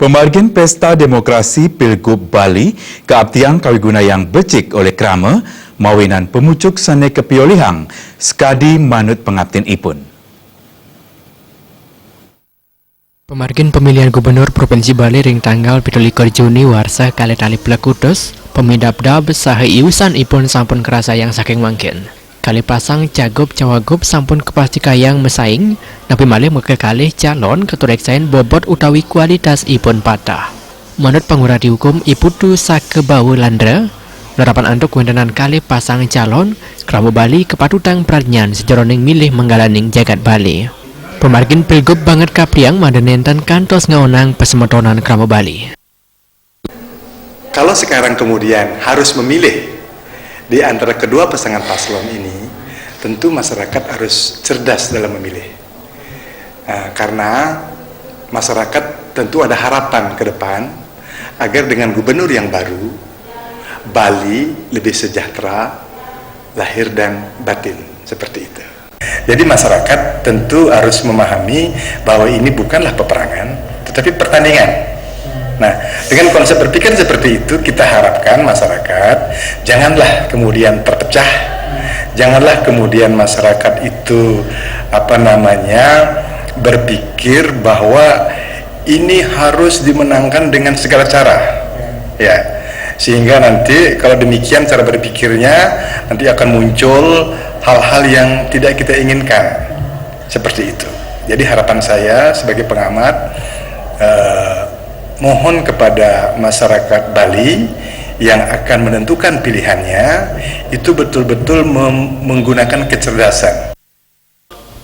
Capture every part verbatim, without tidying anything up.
Pamargin Pesta Demokrasi Pilgub Bali kaaptiang kawigunayang becik olih krama mawinan pamucuk sané kapiolihang sakadi manut pangaptin ipun. Pamargin pamilihan gubernur Provinsi Bali ring tanggal pitu likur Juni warsa kalih tali plekutus, pamidabdab saha iusan ipun sampun karasayang saking mangkin. Kalih pasang cagup cawagup sampun kapastikayang masaing, napi malih makakalih calon katureksain bobot utawi kualitas ipun patah. Manut pangurati hukum I Putu Sakabawa Landra, nerapan antuk kawentenan kalih pasang calon, krama Bali kapatutang pradnyan sajeroning milih manggalaning jagat Bali. Pamargin Pilgub banget kaaptiang mangda nénten kantos ngaonang pasemetonan krama Bali. Kalau sekarang kemudian harus memilih di antara kedua pasangan paslon ini, tentu masyarakat harus cerdas dalam memilih. Nah, karena masyarakat tentu ada harapan ke depan agar dengan gubernur yang baru, Bali lebih sejahtera lahir dan batin, seperti itu. Jadi masyarakat tentu harus memahami bahwa ini bukanlah peperangan, tetapi pertandingan. Nah, dengan konsep berpikir seperti itu, kita harapkan masyarakat janganlah kemudian terpecah, janganlah kemudian masyarakat itu, apa namanya, berpikir bahwa ini harus dimenangkan dengan segala cara. Ya. Sehingga nanti kalau demikian cara berpikirnya, nanti akan muncul hal-hal yang tidak kita inginkan. Seperti itu. Jadi harapan saya sebagai pengamat, eh, mohon kepada masyarakat Bali yang akan menentukan pilihannya, itu betul-betul mem-, menggunakan kecerdasan.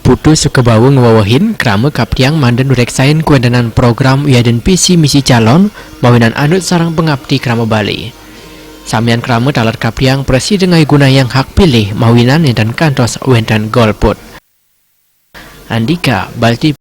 Putu Sakabawa ngwewehin, krama kaaptiang mangda nureksain kawentenan program wiadin visi misi calon mawinan anut sareng pangapti krama Bali. Samian krama taler kaaptiang prasida ngawigunayang hak pilih mawinan nénten kantos wénten golput. Andika Balti